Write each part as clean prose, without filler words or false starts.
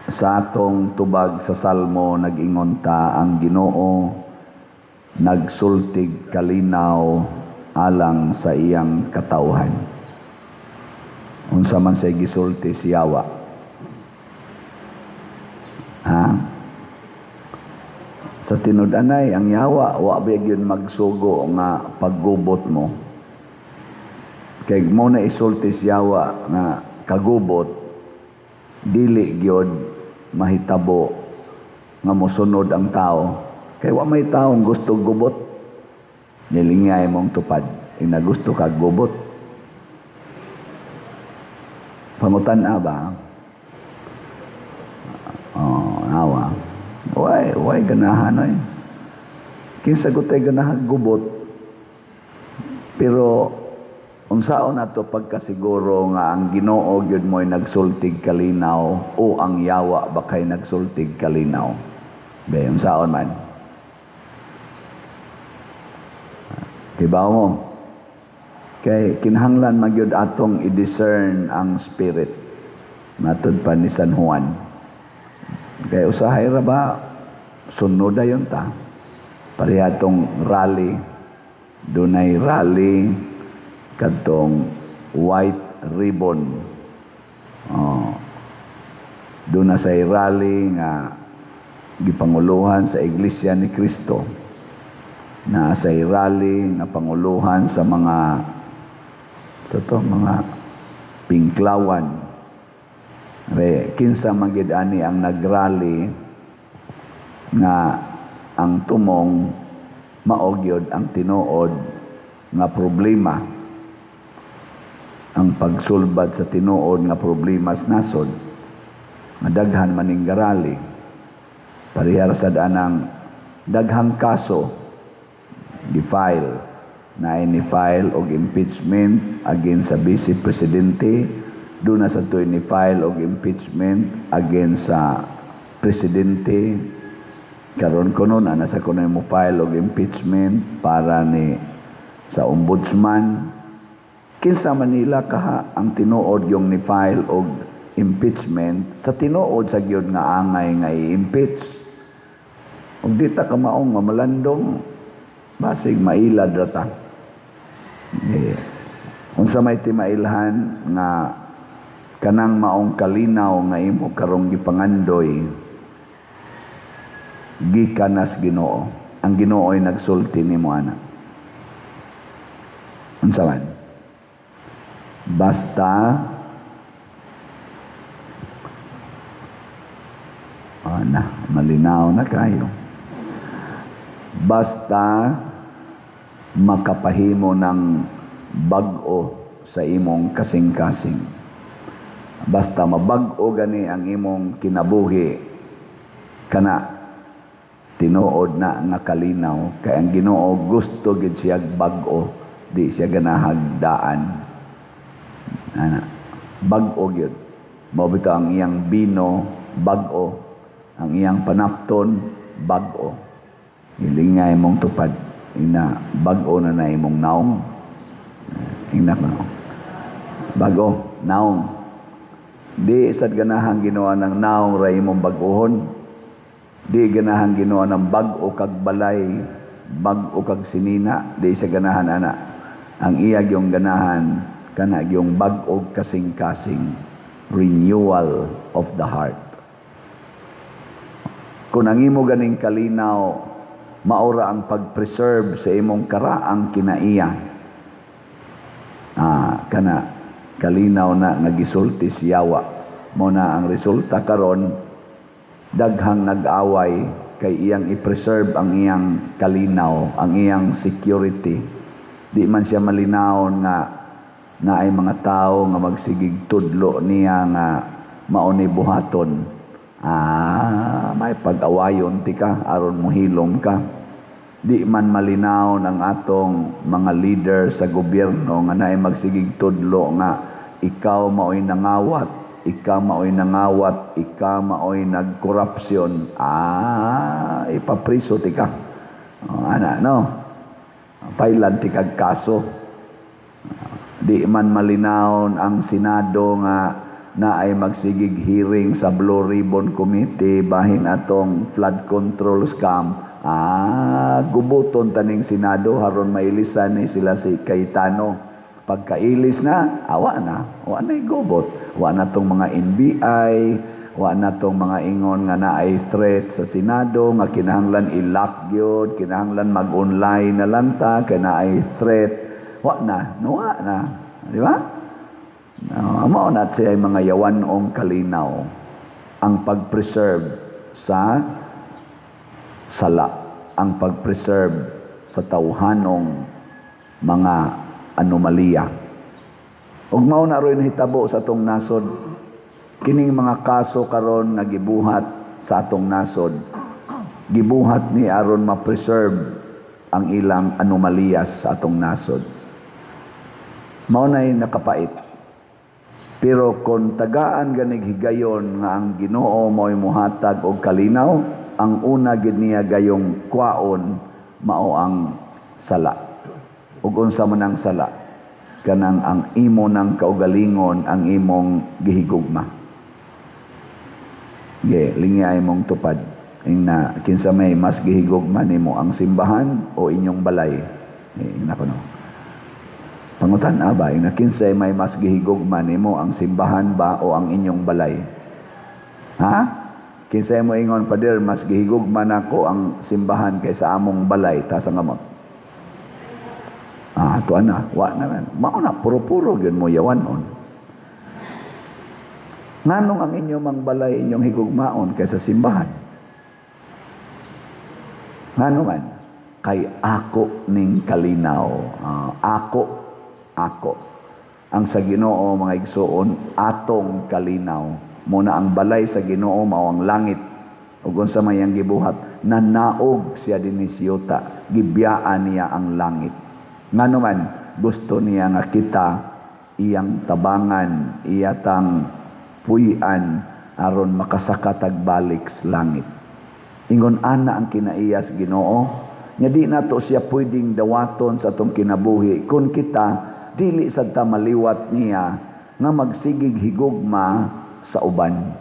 Sa atong tubag sa Salmo, nag-ingon ta, ang Ginoo nagsultig kalinaw alang sa iyang katawhan. Unsa man say gisulti si yawa? Ha? Sa tinud-anay, ang yawa, wa ba gyud magsugo nga paggubot mo. Kay mo na isulti si yawa nga kagubot, dili gyud mahitabo nga mosunod ang tao. Kay wa may taong gusto gubot. Nilingay mong tupad. Ina gusto kag gubot. Pangutan-a ba? Oh, awa. Way, way ganahan ay. Kinsa gutay ganahan gubot. Pero unsaon nato pagkasiguro nga ang Ginoo gyud mo'y nagsultig kalinaw o ang yawa ba kay nagsultig kalinaw? Be, unsaon man? Kibaw mo? Kay kinahanglan magyud atong i-discern ang spirit. Matud pa ni San Juan. Kay usahay ra ba sunod dayon ta. Pareha tong rally. Dunay rally kadtong white ribbon. Oh. Doon na sa rally nga gipanguluhan sa Iglesia ni Cristo. Na sa rally nga panguluhan sa mga sa to mga pinklawan. Re, kinsa man gid ani ang nagrally nga ang tumong mao gyud ang tinuod nga problema, ang pagsulbad sa tinuod nga problema sa nasod, nga daghan maning garali. Parehar sad anang daghang kaso gi-file na ni file og impeachment against sa vice presidente, doon na sa to'y ni file og impeachment against sa presidente. Karon kuno na nasa kuno mo file og impeachment para ni sa ombudsman. Kinsa man nila kaha ang tinuod yung ni file og impeachment sa tinuod sa gyud nga angay nga i-impeach? Ug di ta kamaong mamalandong, basig mailad ra ta. Eh, unsa may timailhan nga kanang maong kalinaw nga imo karong gipangandoy gikan nas Ginoo? Ang Ginoo ay nagsulti nimo ana. Unsa man? Basta na malinaw na kayo. Basta makapahimo ng bag-o sa imong kasing-kasing. Basta mabag-o gani ang imong kinabuhi, kana tinuod na nga kalinaw, kay ang Ginoo gusto gid siya bag-o, di siya ganahag daan. Ana, bag-o gyud. Mao bitaw ang iyang bino bag-o, ang iyang panapton bag-o. Ilingay mong tupad ina bag-o na na imong naong. Ina ko. Bag-o, naong. Di sad ganahan Ginoo ng naong ra imong bag-ohon. Di ganahan Ginoo ng bag-o kag balay, bag-o kag sinina, di siya ganahan ana. Ang iya gyung ganahan kana gyung bag-o kasing-kasing, renewal of the heart. Kung ang imo ganing kalinaw maura ang pag-preserve sa imong karaang kinaiya, kana kalinaw na nga gisulti si yawa. Mo na ang resulta karon, daghang nag-away kay iyang i-preserve ang iyang kalinaw, ang iyang security. Di man siya malinaw nga naay mga tao nga magsigig tudlo niya nga mao ni buhaton. May pag-awayon ti ka aron mohilom ka. Di man malinaw ng atong mga leader sa gobyerno nga naay magsigig tudlo nga ikaw maoy nangawat, ikaw maoy nangawat, ikaw maoy nagkorupsyon. Ipapriso ti ka. Oh, ana, no? Pailan ti kag kaso. Di man malinaw ang Senado nga na ay magsigig hearing sa Blue Ribbon Committee bahin atong flood control scam. Ah, gubuton taning Senado haron mailisan ni sila si Cayetano. Pagkailis na, awa na, wa na gubot. Wa na tong mga NBI, wa na tong mga ingon nga naay threat sa Senado nga kinahanglan i-lock gyud, kinahanglan mag-online na lang ta kay naay threat. Wa na, no, wa na. Di ba? No, mao na siya mga yawanong kalinaw ang pag-preserve sa sala, ang pag-preserve sa tawhanong mga anomalya. Ug mao na rin hitabo sa atong nasod. Kining mga kaso karon nga gibuhat sa atong nasod, gibuhat ni aron ma-preserve ang ilang anomaliyas sa atong nasod. Mao na'y nakapait. Pero kung tagaan ganig higayon nga ang Ginoo mo'y muhatag og kalinaw, ang una gid niya gayong kwaon mao ang sala. Ug unsa man ang sala? Kanang ang imo ng kaugalingon ang imong gihigugma. Ge, lingya imong tupad. Ingna kinsa may mas gihigugma nimo, ang simbahan o inyong balay? Eh, ingna ko no. Pangutan ba, ingna kinsay may mas gihigugma nimo, ang simbahan ba o ang inyong balay? Ha? Kinsay mo ingon, "Pader, mas gihigugma nako ang simbahan kaysa among balay," taas ang kamot. Ah, ato na, wa na man. Mao na puro-puro gyud mo yawanon. Nganong ang inyong mang balay inyong higugmaon kaysa simbahan? Ngano man? Kay ako ning kalinaw. Ah, ako, ako. Ang sa Ginoo, mga igsuon, atong kalinaw. Muna ang balay sa Ginoo mao ang langit. Ug unsa may ang gibuhat, nanaog siya dinhi sa yuta, gibiyaan niya ang langit. Ngano man, gusto niya nga kita iyang tabangan, iyatang puy-an aron makasaka tag balik sa langit. Ingon ana ang kinaiyas Ginoo, nya di nato siya pwedeng dawaton sa atong kinabuhi kung kita dili sad ta maliwat niya nga magsigig higugma sa uban.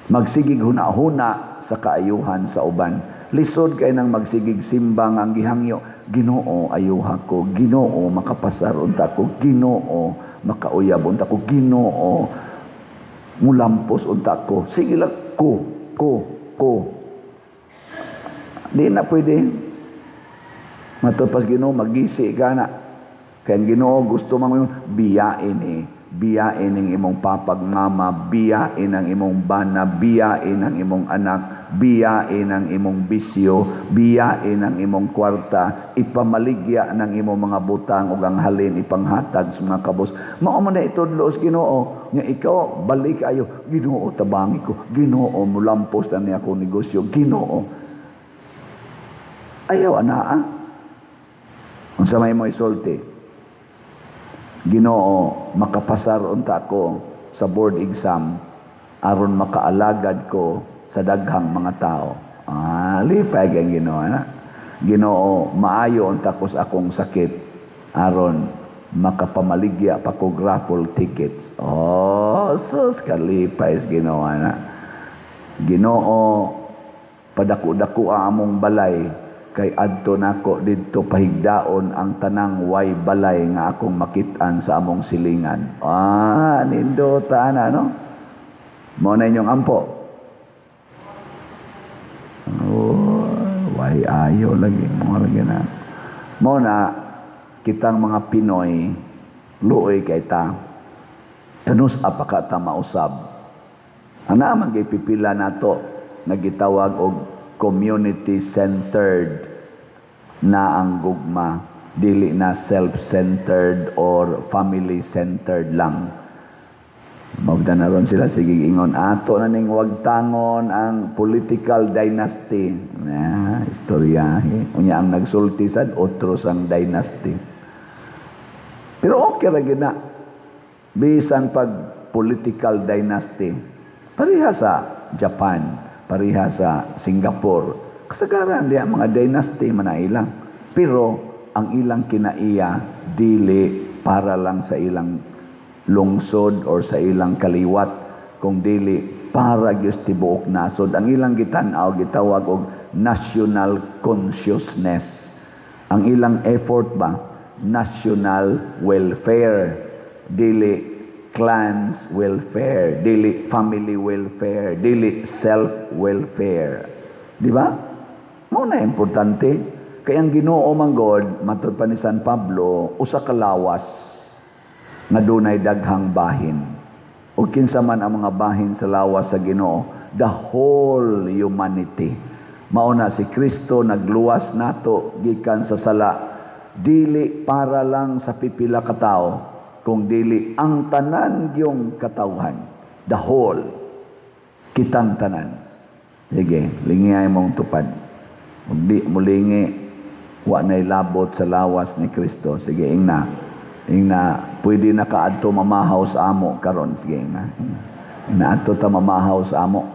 Magsigig huna-huna sa kaayuhan sa uban. Lisod kay nang magsigig simbang ang gihangyo, "Ginoo, ayuha ko, Ginoo, makapasar unta ko, Ginoo, makauyab unta ko, Ginoo, mulampos unta ko." Sige lang, ko, ko, ko. Di na pwede. Matod pas Ginoo, magisi ka na. Kaya ang Ginoo gusto man mo biyain eh. Biyain ang imong papag mama, biyain ang imong bana, biyain ang imong anak, biyain ang imong bisyo, biyain ang imong kwarta, ipamaligya ng imong mga butang ug ang halin ipanghatag sa mga kabos. Mao man na itudlo sa Ginoo nga ikaw balik ayo, "Ginoo, tabangi ko, Ginoo, mulampos na niya akong negosyo, Ginoo." Ayaw anaa. Unsa may mo isulti? "Ginoo, makapasar unta ko sa board exam aron makaalagad ko sa daghang mga tao." Ah, lipay kay Ginoo na. "Ginoo, maayo unta ko sa akong sakit aron makapamaligya pa ko raffle tickets." Oh, sus, kalipay sa Ginoo na. "Ginoo, padako-dako ang among balay kay adto nako didto pahigdaon ang tanang way balay nga akong makit-an sa among silingan." Ah, nindota na, no? Mao na inyong ampo. Oh, way ayo lagi mo lagi na. Mao na kitang mga Pinoy, luoy kay ta. Kanus pa ka ta mausab. Ang naman pipila nato nga gitawag og community-centered na ang gugma, dili na self-centered or family-centered lang. Mabda na ron sila sige ingon ato na ning wagtangon ang political dynasty. Na istorya eh. Unya ang nagsulti sad otro sang dynasty. Pero okay ra gyud na. Bisan pag political dynasty, pareha sa Japan, pareha sa Singapore. Kasagaran diya mga dynasty man na ilang. Pero ang ilang kinaiya dili para lang sa ilang lungsod or sa ilang kaliwat, kung dili para gyud tibuok nasod. Ang ilang gitan-aw, gitawag og national consciousness. Ang ilang effort ba, national welfare, dili clans welfare, dili family welfare, dili self welfare, di ba? Mao na importante kay ang Ginoo man god, matud pa ni San Pablo, usa ka lawas nga dunay daghang bahin. Ug kinsa man ang mga bahin sa lawas sa Ginoo? The whole humanity. Mao na si Kristo nagluwas nato gikan sa sala, dili para lang sa pipila ka tawo, kung dili ang tanan gyung katawhan, the whole, kitang tanan. Sige, lingi mong tupad. Ug di mulingi, wa nay labot sa lawas ni Kristo. Sige, ingna. Ingna, pwede na ka adto mamahaw sa amo karon. Sige, ingna. Ingna, ingna adto ta mamahaw sa amo.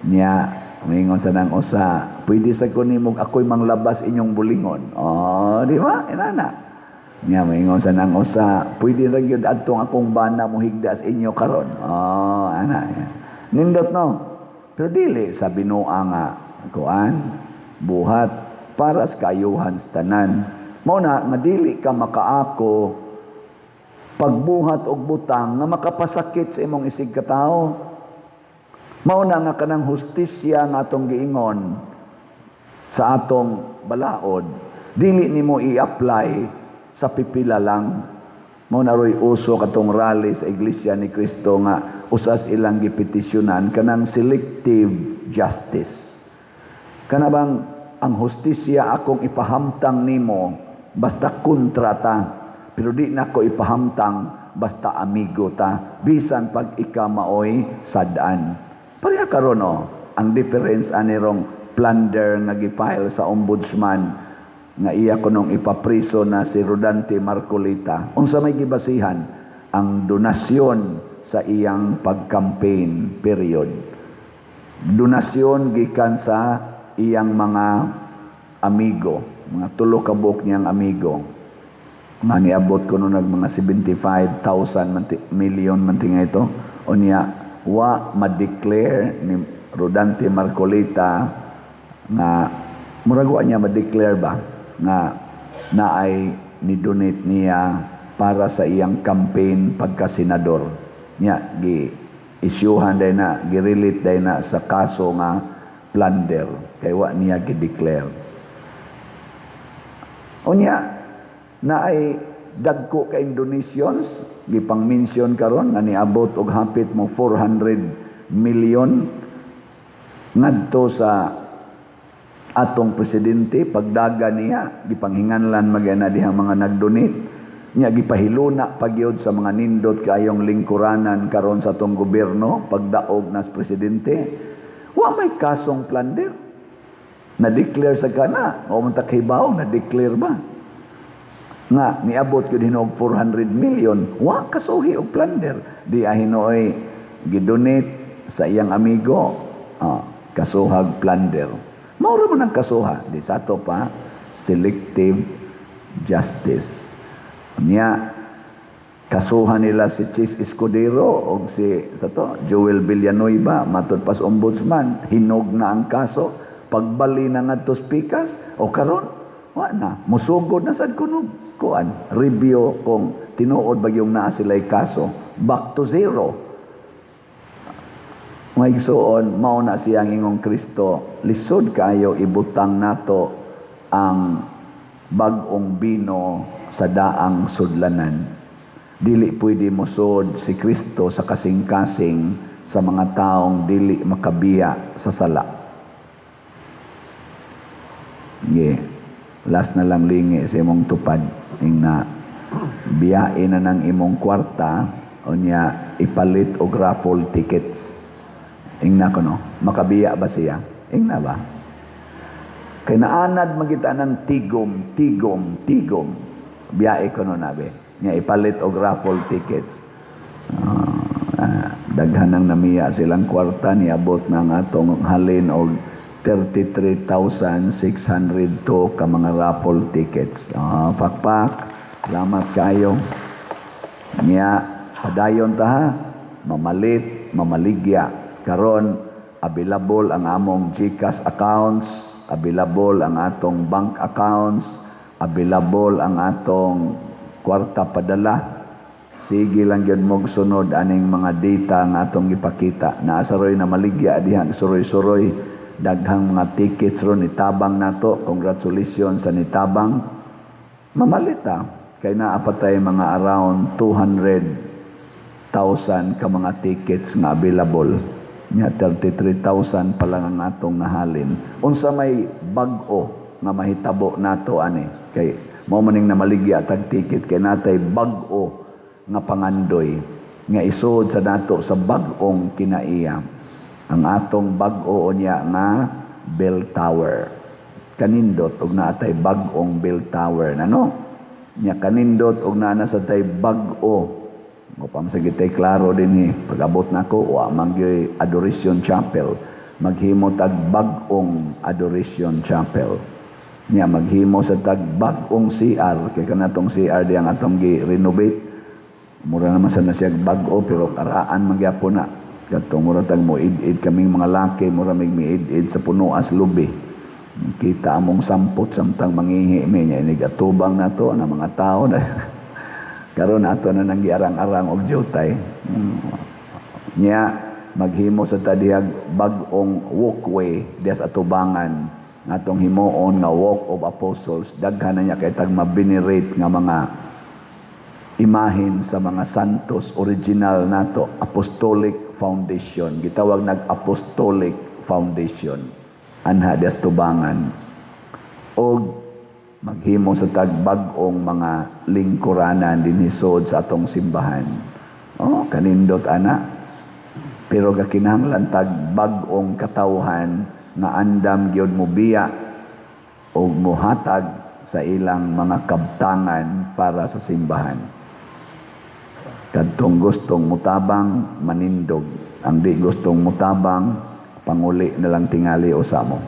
Niya, mingon sa nang usa, pwede sa ko nimo ako'y manglabas inyong bulingon. Oh, di ba? Inana. Niya, maingon sa nang usa, pwede ra gyud adtong akong bana mohigda sa inyo karon. Oh, ana. Nindot, no? Pero dili sa binuang nga kuan, buhat para sa kaayuhan sa tanan. Mao na nga dili ka makaako pagbuhat og butang nga makapasakit sa imong isig katawo. Mao na nga kanang hustisya nga atong giingon sa atong balaod, dili nimo i-apply sa pipila lang. Mao na ro'y uso katong rally sa Iglesia ni Cristo nga usas ilang gipetisyonan kanang selective justice. Kana bang ang hustisya akong ipahamtang nimo basta kontra ta, pero di nako ipahamtang basta amigo ta, bisan pag ika maoy sad-an. Pareha karon, no, ang difference ani rong plunder nga gi-file sa ombudsman nga iya kunong ipapriso na si Rodante Marcoleta. Unsa may gibasihan? Ang donasyon sa iyang pag-campaign period, donasyon gikan sa iyang mga amigo, mga tulo ka buok niyang amigo nga niabot kuno nag mga 75,000 man million man tinga ito. Unya wa ma-declare ni Rodante Marcoleta nga murag wa niya ma-declare ba nga naay ni-donate niya para sa iyang campaign pagka-senador niya. Gi isyuhan day na, gi-relate day na sa kaso nga plunder kay wa niya gi-declare. Unya naay dagko ka donations gipang mention karon nga niabot og hapit mo 400 million ngadto sa atong presidente. Pagdaga niya, gipanghinganlan magana dihang mga nagdonate niya, gipahiluna pagyod sa mga nindot kayong lingkuranan karon sa atong gobyerno. Pagdaog nas presidente, wa may kasong plunder na-declare sa kana o man kahibaw na-declare ba nga niabot gyud hinuog 400 million, wa kasuhi og plunder. Di hinuoy gidonate sa iyang amigo, kasuhag plunder. Mao ra man ang kasuha. Di sa ato pa selective justice. Niya kasuhan nila si Chiz Escudero o si sa to Joel Villanueva. Matud pas ombudsman, hinog na ang kaso. Pagbali na ngadto sa pikas o karon, wa na musugod na sad kuno kuan review kung tinuod ba yung naa sila'y kaso. Back to zero. Mga igsuon, mao na siyang ingong Kristo, lisod kayo ibutang nato ang bag-ong bino sa daang sudlanan. Dili pwede mosud si Kristo sa kasing-kasing sa mga taong dili makabiya sa sala. Yeah. Last na lang, lingi sa imong tupad. Ingna, biyain na ng imong kwarta, unya ipalit og raffle tickets. Ingna ko, no, makabiya ba siya? Ingna ba? Kay naanad magita ng tigom, tigom, tigom. Biyae ko no nabi. Nya ipalit og raffle tickets. Daghan ang namiya silang kwarta, niabot na ang atong halin og 33,602 ka mga raffle tickets. Pakpak. Salamat kayo. Niya Padayon ta ha, mamalit, mamaligya. Karon available ang among GCash accounts, available ang atong bank accounts, available ang atong kwarta padala. Sige lang gyud mog sunod aning mga data nga atong gipakita. Naa saroy namaligya diha, suroy-suroy, daghang mga tickets ron itabang nato. Congratulations sa nitabang. Mamalit ta kay naa pa tay mga around 200,000 ka mga tickets nga available. Nya 33,000 pa lang ang atong nahalin. Unsa may bag-o nga mahitabo nato ani? Kay mao maning namaligya tag ticket kay natay bag-o nga pangandoy nga isuod sa nato sa bag-ong kinaiya. Ang atong bag-o unya nga bell tower. Kanindot og naatay bag-ong bell tower na, no? Nya kanindot og naa na sa tay bag-o. O pa sa gitay klaro dinhi, pag-abot nako wa man gyoy adoration chapel. Maghimo tag bag-ong adoration chapel. Nya maghimo sa tag bag-ong CR kay kanatong CR di ang atong gi-renovate. Mura naman sa na siya bag-o, pero karaan man gyapon na. Kadtong mura tag mo id-id kaming mga laki, mura mig miid-id sa punoas lubi. Kita among sampot samtang mangihi mi. Nya inig atubang nato na mga tao na karon ato na nang giarang-arang og jutay. Nya maghimo sa tadihag bag-ong walkway diha sa atubangan atong himuon nga Walk of Apostles. Daghan na niya kay tag ma-venerate nga mga imahen sa mga santos original nato, Apostolic Foundation. Gitawag nag Apostolic Foundation anha diha sa tubangan. Og maghimo sa tag bag-ong mga lingkuranan dinhi sod sa atong simbahan. Oh, kanindot ana. Pero gakinahanglan tag bag-ong katawhan nga andam gyud mobiya og mohatag sa ilang mga kabtangan para sa simbahan. Kadtong gustong mutabang, manindog. Ang di gustong mutabang, panguli na lang tingali usa mo.